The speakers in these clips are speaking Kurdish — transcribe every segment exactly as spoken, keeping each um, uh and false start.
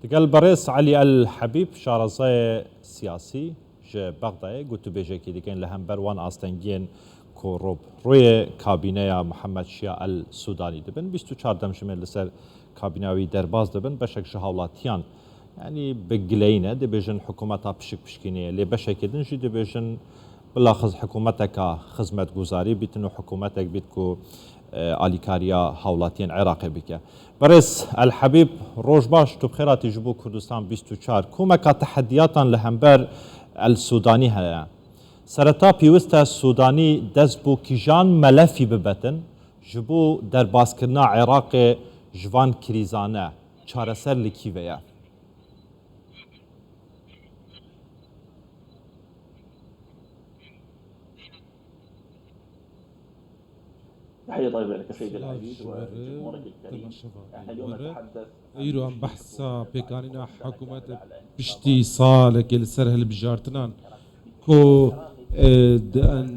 Digel berêz Elî El Hebîb, şarezayê siyasî ji Bexdayê, gotûbêjekî dikin li hember wan astengiyên ku rû bi rûyê kabîneya Mihemed Şiya El Sûdanî dibin. Bîst û çar demjimêr li ser kabîneya wî derbas dibin. Beşek ji hawlatiyan, yanî bi gileyî ne, dibêjin hikûmeta pişik pişkînê ye. Lê beşekê din jî dibêjin bilaxiz hikûmeteka xizmetguzarî bîtin û hikûmetek bît ku, e, alîkariya hawlatiyên Iraqê bike. Berêz El Hebîb, roj baş, tu bi xêr hatî ji bo Kurdistan bîst û çar. Komeka tehediyatan li hember El Sûdanî heye. Sereta pêwist e Sûdanî dest bo kîjan melefî bibetin ji bo derbaskirina Iraqê ji van krîzane, çareser li kî ve ye? تحية طيبة لك سيدي العزيز وجمهورك الكريم. احنا اليوم نتحدث عن Îro em behsa pêkanîna hikûmetê piştî salekê li ser hilbijartinan ku, e, di en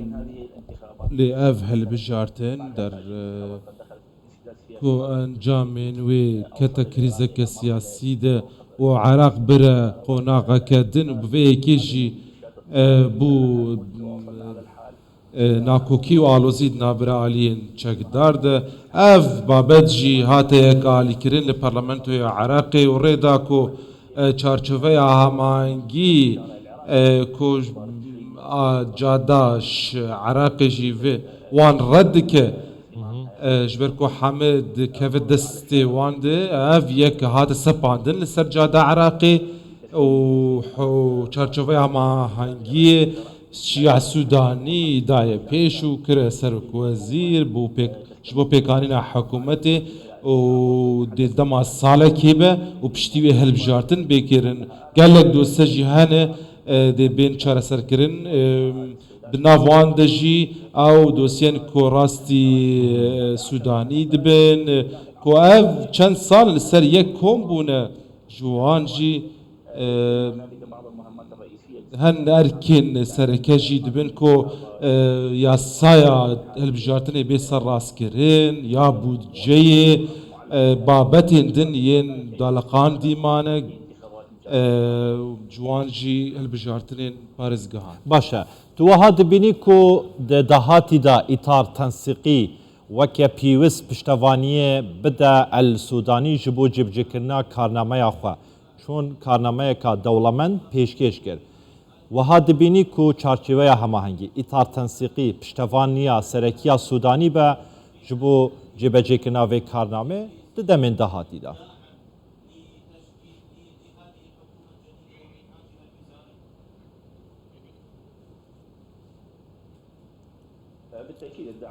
lê ev hilbijartin der, e, ku encamên wê kete krîzeke siyasî de û Iraq bire qonaxeke din û bi vê yekê jî, e, bû, e, nakokî û alozî di navbera aliyên çekdar de. Ev babet jî hate yekalîkirin li Parlamentoya Iraqê û rê da ku, e, çarçoveya hemahengî, e, ku, a, cada ji Iraqê jî vê wan red dike, e, ji ber ku heme dikeve destê wan de, ev yek hate sepandin li ser cada Iraqê û ho-, çarçoveya hemahengiyê Şiya Sûdanî daye pêş û kire serokwezîr bo pêk-, ji bo pêkanîna hikûmetê û dê dema salekê be û piştî wê hilbijartin bê kirin. Gelek dosye jî hene, e, dê bên çareserkirin. E, di nav wan de jî ew dosyên ku rastî, e, Sûdanî dibin, e, ku ev çend sal li ser yek kom bûne, ji wan jî, e, hin erkên sereke jî dibin ku, e, yasaya hilbijartinê bê serrastkirin, ya budceyê, e, babetên din yên daleqandî mane, e, ji wan jî hilbijartinên parêzgehan. Baş e. Tu wiha dibînî ku di dahatî de îtar tensîqî weke pîwist piştevaniyê bide El Sûdanî ji bo cîbicîkirina karnameya xwe. Çûn karnameyeka dewlemend pêşkêş kir. Wiha dibînî ku çarçoveya hemahengî, îtar tensîqî, piştevaniya serekiya Sûdanî be ji bo cêbecêkirina vê karnamê di demên dahatî de.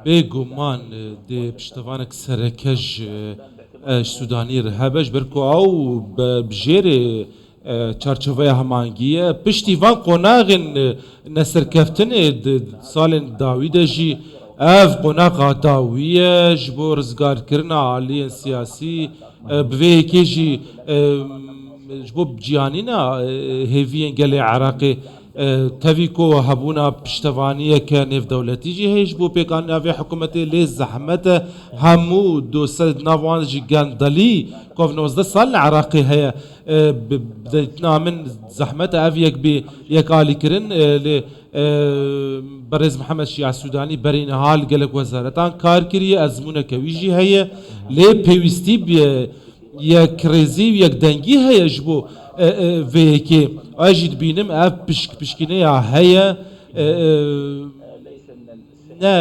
Bêguman, e, dê piştevanek sereke ji, e, ji Sûdanî re hebe, ji ber ku ew be-, bi jêrê, e, çarçoveya hemahengî ye. Piştî van qonaxên, e, neserkeftinê di salên dawî de jî ev qonaxa dawî ye ji bo rizgarkirina aliyên siyasî, e, bi vê yekê jî, e, ji bo ciyanîna, e, hêviyên gelê Iraqê, e, tevî ku hebûna piştevaniyeke nêvdewletî jî heye ji bo pêkanîna vê hikûmetê, lê zehmet e hemû dosye di nav wan jî gendelî ku ev nozdeh sal li Iraqê heye, e, bi, bi dîtina min zehmet e ev yek bê yekalîkirin, e, lê E, Berêz Mihemed Şiya Sûdanî berî niha li gelek wezaretan kar kiriye, ezmûneke wî jî heye. Lê pêwîstî bi yekrêzî û yekdengî heye ji bo, e, e, vê yekê. Ez jî dibînim ev pişk-, pişkîneya heye. E, e, ne,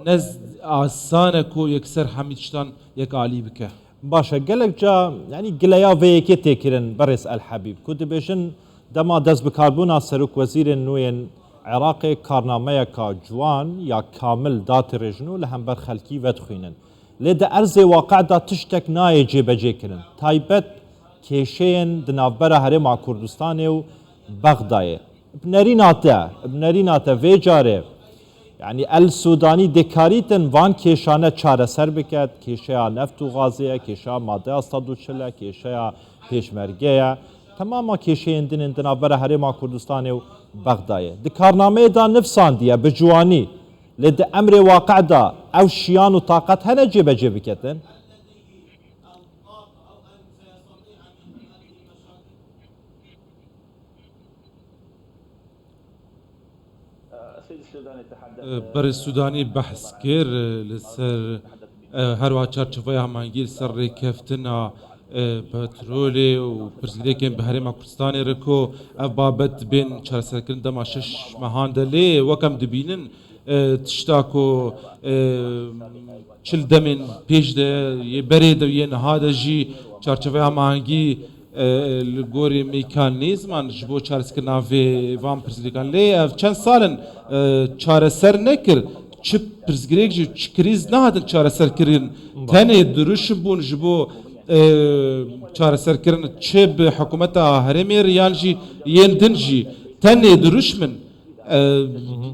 ne asan e ku yekser hemî tiştan yekalî bike. Baş e, gelek ca, yanî gileya vê yekê tê kirin, Berêz El Hebîb, ku dibêjin dema destbikarbûna serokwezîrên nû yên Iraqê karnameyeka ciwan ya kamil datirêjin û li hember xelkî vedixwînin. Lê di erzê waqe de tiştek nayê cêbecêkirin. Taybet kêşeyên di navbera Herêma Kurdistanê û Bexdayê. Bi nerîna te, bi nerîna te vê carê, yanî El Sûdanî dê karîtin van kêşane çareser biket, kêşeya neft û gazê ye, kêşeya madeya sed û çil e, kêşeya pêşmerge ye. Temama kêşeyên din ên di navbera Herêma Kurdistanê û Bexdayê. Di karnameyê de nivsandiye bi ciwanî, lê di emrê waqe de ew şiyan û taqet hene cêbecê biketin? Berê Sûdanî behs kir, e, li ser, e, herwa çarçoveya hemahengî li ser rêkeftina, e, petrolê û pirsgirêkên bi Herêma Kurdistanê re ku ev babet bên çareserkirin dema şeş mehan de lê wek em dibînin, e, tişta ku, e, çil demên pêş de yê berê de yê niha de jî çarçoveya hemahengî, e, li gorî mekanîzman ji bo çareserkirina vê van pirsgirêkan. Lê ev çend sal in, e, çareser nekir. Çi pirsgirêk jî, çi krîz nehatin çareserkirin. Tenê dirûşm bûn ji bo, e, çareserkirin çi bi hikûmeta herêmê re yan jî yên din jî tenê dirûşm in. E,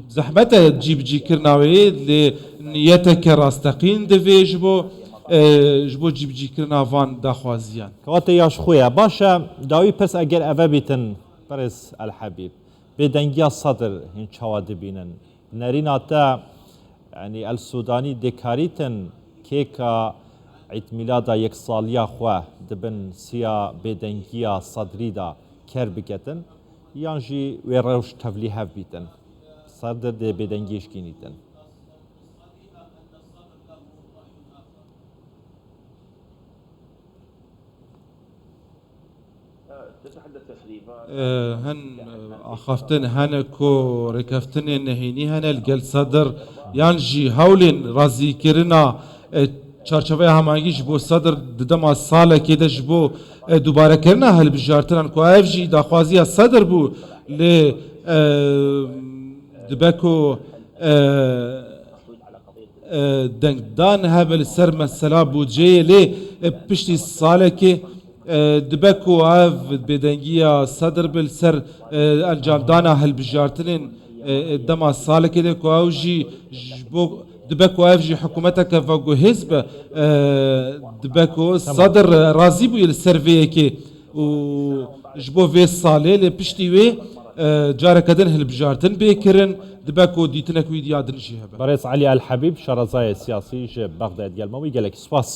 zehmet e cîbicîkirina wê, lê niyeteke rasteqîn divê ji bo, e, ji bo cîbicîkirina van daxwaziyan. Kewate ya ji xwe ye. Baş e, dawî pirs eger eve bîtin, Birêz El Hebîb, bêdengiya Sedr hîn çawa dibînin? Nerîna te, yanî El Sûdanî dê karîtin kêka Îdmîlada yeksaliya xwe di bin siya bêdengiya Sedrî de ker biketin, yan jî wê rewş tevlî hev bîtin? Sedr dê bêdengiyê şkînîtin. E, hin, e, axaftin hene ku rêkeftinên nehênî hene li gel Sedr, yan jî hewlên razîkirina, e, çarçoveya hemahengî ji bo Sedr di dema salekê de ji bo, e, dubarekirina hilbijartinan ku ev jî daxwaziya Sedr bû, lê, e, dibe ku, e, e, dengdan hebe li ser mesela budceyê, lê, e, piştî salekê, e, dibe ku ev bêdengiya Sedr bi li ser, e, encamdana hilbijartinên, e, e, dema salekê de ku ew jî ji bo, dibe ku ev jî hikûmeteke veguhêz be, e, dibe ku Sedr razî bûye li ser vê yekê û ji bo vê salê, lê piştî wê, e, careke din hilbijartin bê kirin, dibe ku dîtinek wî ya din jî hebe. Berêz Elî El Hebîb, şarezayê siyasî ji Bexdayê digel me wî gelekî spas.